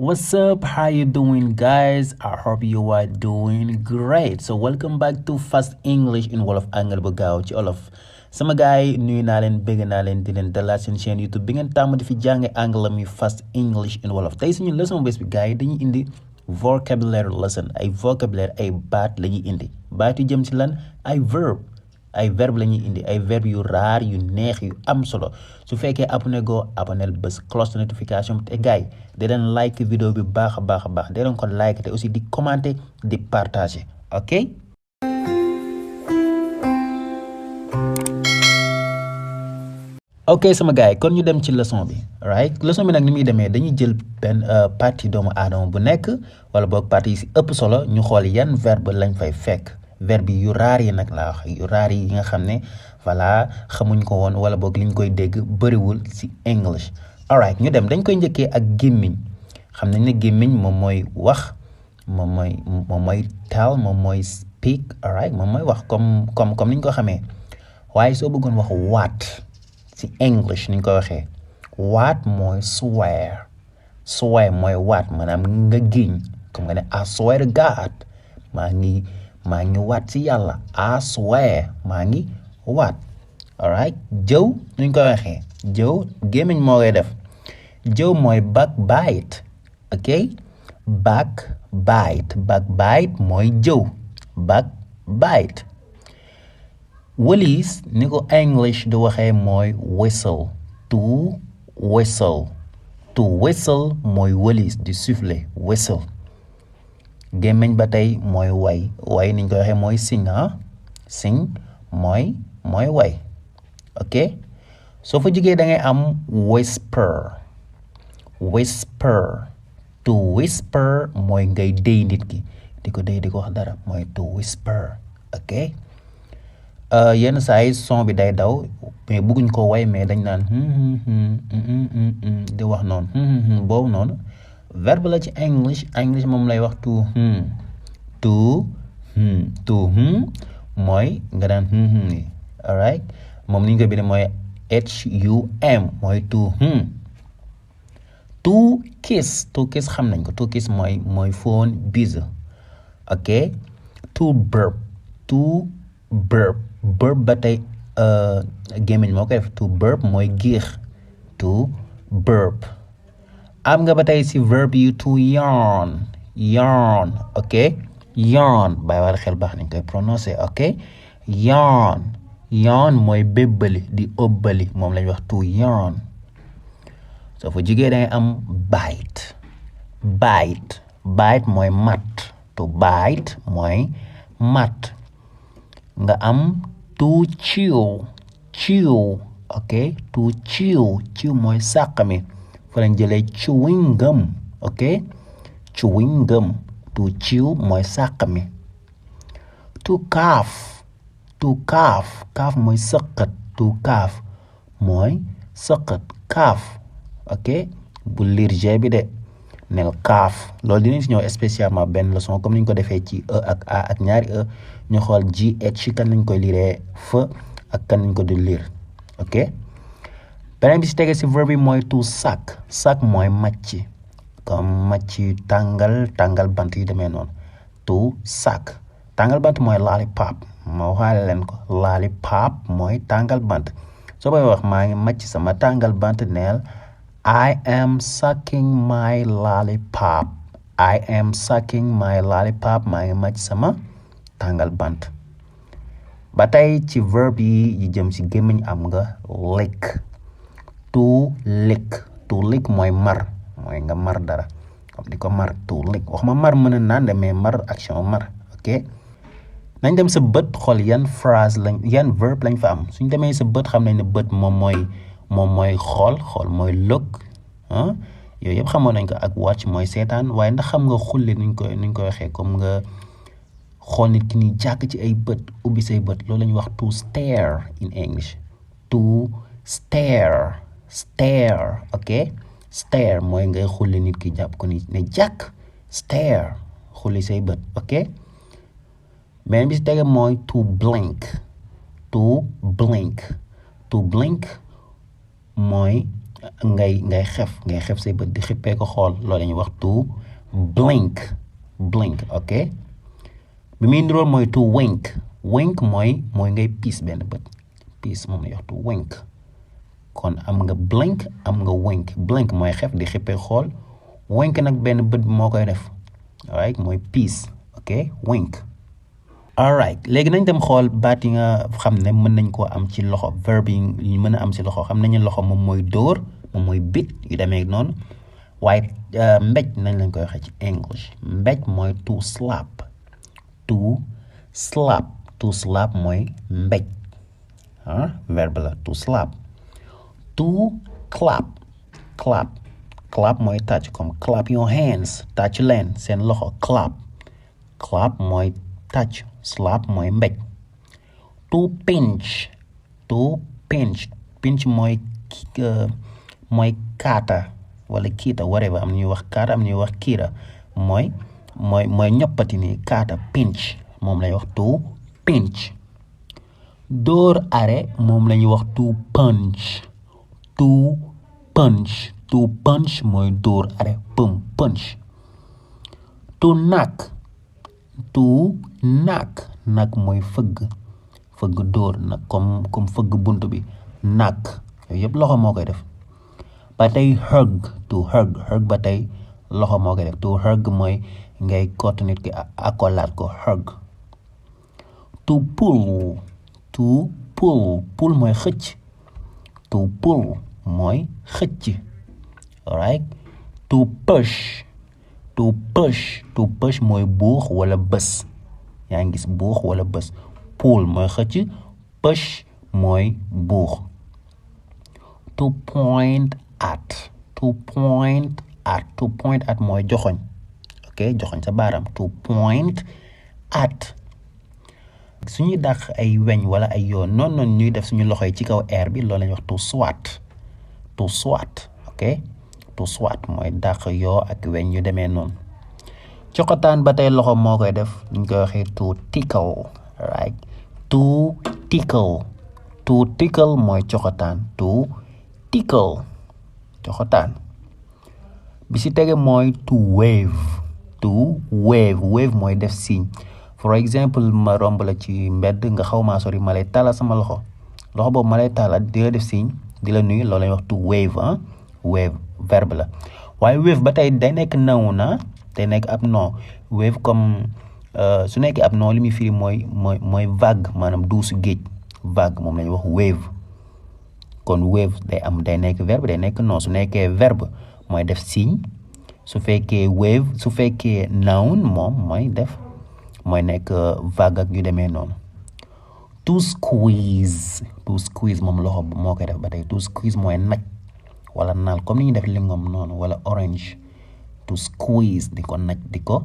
What's up? How you doing, guys? I hope you are doing great. So welcome back to Fast English in Wolof Anglais bu gaaw ci olof. Sama gaay nuyu naa leen bëgg naa leen di leen dalal seen chaîne YouTube bi ngeen tàmm di fi jàng anglais mi Fast English in Wolof. Tey suñu leçon bés bi gaay dañuy indi vocabulary lesson. Ay vocabulary ay baat la ñuy indi. Baat yu jëm ci lan? Ay verbe la ñuy indi ay verbe yu raar yu neex yu am solo su fekkee abonné go abonnel bés cloche de notification te gaay di leen like vidéo bi baax a baax di leen ko like te aussi di commenter di partager ok. Ok sama gaay kon ñu dem ci leçon bi right leçon bi nag ni muy demee dañuy jël benn partie doomu aadama bu nekk wala boog partie yi si ëpp solo ñu xool yan verbe lañ fay fekk. verbe yu raar yi nag laa wax yu raar yi nga xam ne voilà xamuñ ko woon wala boog liñ koy dégg bëriwul ci English alright ñu dem dañ koy njëkkee ak gémmiñ xam nañ ne gémmiñ moom mooy wax moom mooy tell moom mooy speak alright moom mooy wax comme niñ ko xamee waaye soo bëggoon wax waat ci English niñ ko waxee waat mooy swear mooy waat maanaam nga giñ comme nga ne I swear to God maa ngi waat ci yàlla I swear maa ngi waat alright jëw nuñ ko waxee jëw gémmiñ moo koy def jëw mooy backbite ok backbite mooy jëw backbite wëliis ni ko English du waxee mooy whistle to whistle mooy wëliis di souffler whistle gémmiñ ba tey mooy way niñ ko waxee mooy sing mooy way ok soo fa jógee da ngay am whisper to whisper mooy ngay déy nit ki di ko wax dara mooy to whisper ok yenn saa yi son bi day daw mais bëgguñ ko way mais dañ naan di wax noonu boobu noonu verbe la ci English moom lay wax to mooy nga daan ni alright moom ni ñu ko bindee mooy HUM mooy to kiss xam nañ ko to kiss mooy phone bise ok to burp ba tey gémmiñ moo koy def to burp mooy giix to burp am nga ba tey si verbe yu to yawn ok yawn bàyyi wala xel baax nañ koy prononcer ok yawn mooy bébbali di ëbbali moom lañ wax to yawn soo fa jigee dangay am bite mooy mat to bite mooy mat nga am to chew ok to chew mooy sàq mi fa lañ jëlee chewing gum ok chewing gum to chew mooy sàq mi to cough mooy sëqat to cough mooy sëqat cough ok bu liir g bi de nel cough loolu dinañ si ñëw spécialement benn leçon comme niñ ko defee ci e ak a ak ñaari e ñu xool gh ci kan lañ koy liiree f ak kan lañ ko di liir ok beneen bi si tege si verbe bi mooy to suck mooy macc comme macc tàngal bant yu demee noonu to suck tàngal bant mooy lollipop ma waxaale leen ko lollipop mooy tàngal bant soo koy wax maa ngi macc sama tàngal bant neel I am sucking my lollipop maa ngi macc sama tàngal bant ba tey ci verbe yi jëm ci gémmiñ am nga lick to lick mooy mar mooy nga mar dara comme di ko mar to lick wax ma mar mën a naan de mais mar action mar ok nañ dem sa bët xool yan verbe lañ fa am suñ demee sa bët xam nañ ne bët moom mooy xool mooy look yooyu yëpp xamoon nañ ko ak watch mooy seetaan waaye ndax xam nga xulli nuñ ko waxee comme nga xool nit ki ni jàkk ci ay bët ubbi say bët loolu la ñuy wax to stare in English to stare ok stare mooy ngay xulli nit ki jàpp ko ni ne jàkk stare xulli say bët ok beneen bi si tege mooy to blink mooy ngay xef say bët di xippee ko xool loolu la ñuy wax to blink ok bi muy nirool mooy to wink mooy ngay piis benn bët piis moom la ñuy wax to wink kon am nga blink am nga blink mooy xef di xippee xool wink nag benn bët bi moo koy def alright mooy piis ok wink alright léegi nañ dem xool baat yi nga xam ne mën nañ koo am ci loxo verbe yi mën a am ci loxo xam nañu loxo moom mooy dóor moom mooy bit yu demee noonu waaye mbéj nañ lañ koy waxee ci English mbéj mooy to slap mooy mbéj verbe la to slap to clap mooy touch comme clap your hands touch leen seen loxo clap mooy touch slap mooy mbéj to pinch mooy kaata wala kiita whatever am ñuy wax kaata am ñuy wax kiira mooy ñoppati ni kaata pinch moom lay wax to pinch dóor are moom la ñuy wax to punch mooy dóor are punch to knock mooy fëgg dóor nag comme fëgg bunt bi knock yooyu yëpp loxo moo koy def ba tey hug ba tey loxo moo koy def to hug mooy ngay kott nit ki akolaat ko hug to pull mooy xëcc to pull mooy xëcc alright to push mooy buux wala bës yaa ngi gis buux wala bës pull mooy xëcc push mooy buux to point at mooy joxoñ ok joxoñ sa baaraam to point at suñuy dàq ay weñ wala ay yoon noonu ñuy def suñu loxo yi ci kaw air bi loolu la ñuy wax to swat ok to swat mooy dàq yoo ak weñ yu demee noonu coxotaan ba tey loxo moo koy def ñu koy waxee to tickle right to tickle mooy coxotaan to tickle coxotaan bi si tege mooy to wave mooy def signe for example ma romb la ci mbedd nga xaw maa sori ma lay tàllal sama loxo boobu ma lay tàllal di la def signe di la nuyu loolu la ñuy wax to wave verbe la waaye wave ba tey day nekk noun day nekk ab nom wave comme su nekkee ab nom li muy firi mooy vague maanaam duusu géej vague moom la ñuy wax wave kon wave day nekk verbe day nekk nom su nekkee verbe mooy def signe su fekkee noun moom mooy nekk vague ak yu demee noonu to squeeze moom loxo moo koy def ba tey to squeeze mooy naj wala naal comme ni ñuy def lingom noonu wala orange to squeeze di ko naj di ko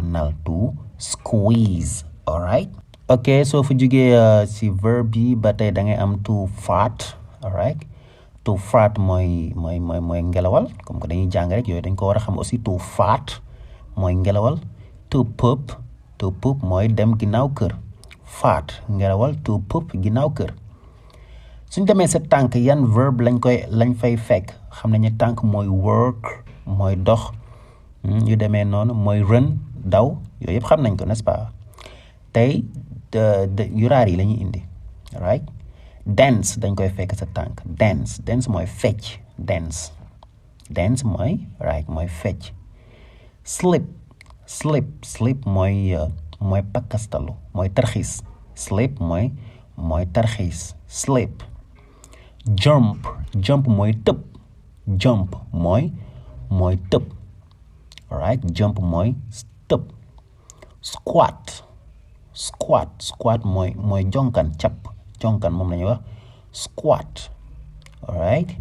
naal to squeeze alright ok soo fa jógee si verbe yi ba tey da ngay am to fart alright to fart mooy ngelawal comme que dañuy jàng rek yooyu dañ ko war a xam aussi to fart mooy ngelawal to poop mooy dem ginnaaw kër fart ngelawal to poop ginnaaw kër suñ demee sa tànk yan verbe lañ fay fekk xam nañu tànk mooy work mooy dox yu demee noonu mooy run daw yooyu yëpp xam nañ ko n'est-ce pas tey yu raar yi la ñuy indi right dance dañ koy fekk sa tànk dance mooy fecc dance mooy fecc slip mooy pakkastalu mooy tarxiis slip mooy tarxiis slip jump mooy tëb jump mooy tëb alright jump mooy tëb squat mooy jonkan jonkan moom la ñuy wax squat alright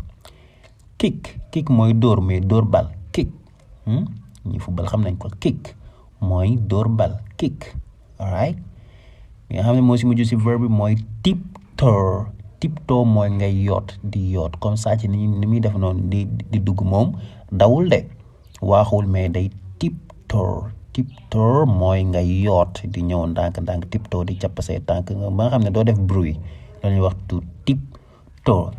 kick mooy dóor mais dóor bal kick ñi football xam nañ ko kick mooy dóor bal kick alright mi nga xam ne moo si mujj si verbe bi mooy tiptoe mooy ngay yoot di yoot comme ça ci ni muy def noonu di dugg moom dawul de waaxul mais day tiptoe mooy ngay yoot di ñëw ndànk tiptoe di capp say tànk nga ba nga xam ne doo def bruit loolu ñuy wax tu tiptoe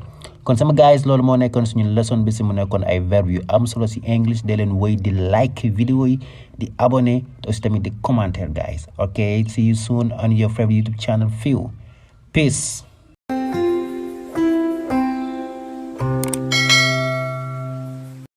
kon sama guys loolu moo nekkoon suñu leçon bi si mu nekkoon ay verbe yu am solo si English de leen wéy di like vidéo yi di abonné te aussi tamit di commentaire guys. Okay, see you soon on your favorite YouTube channel. Peace.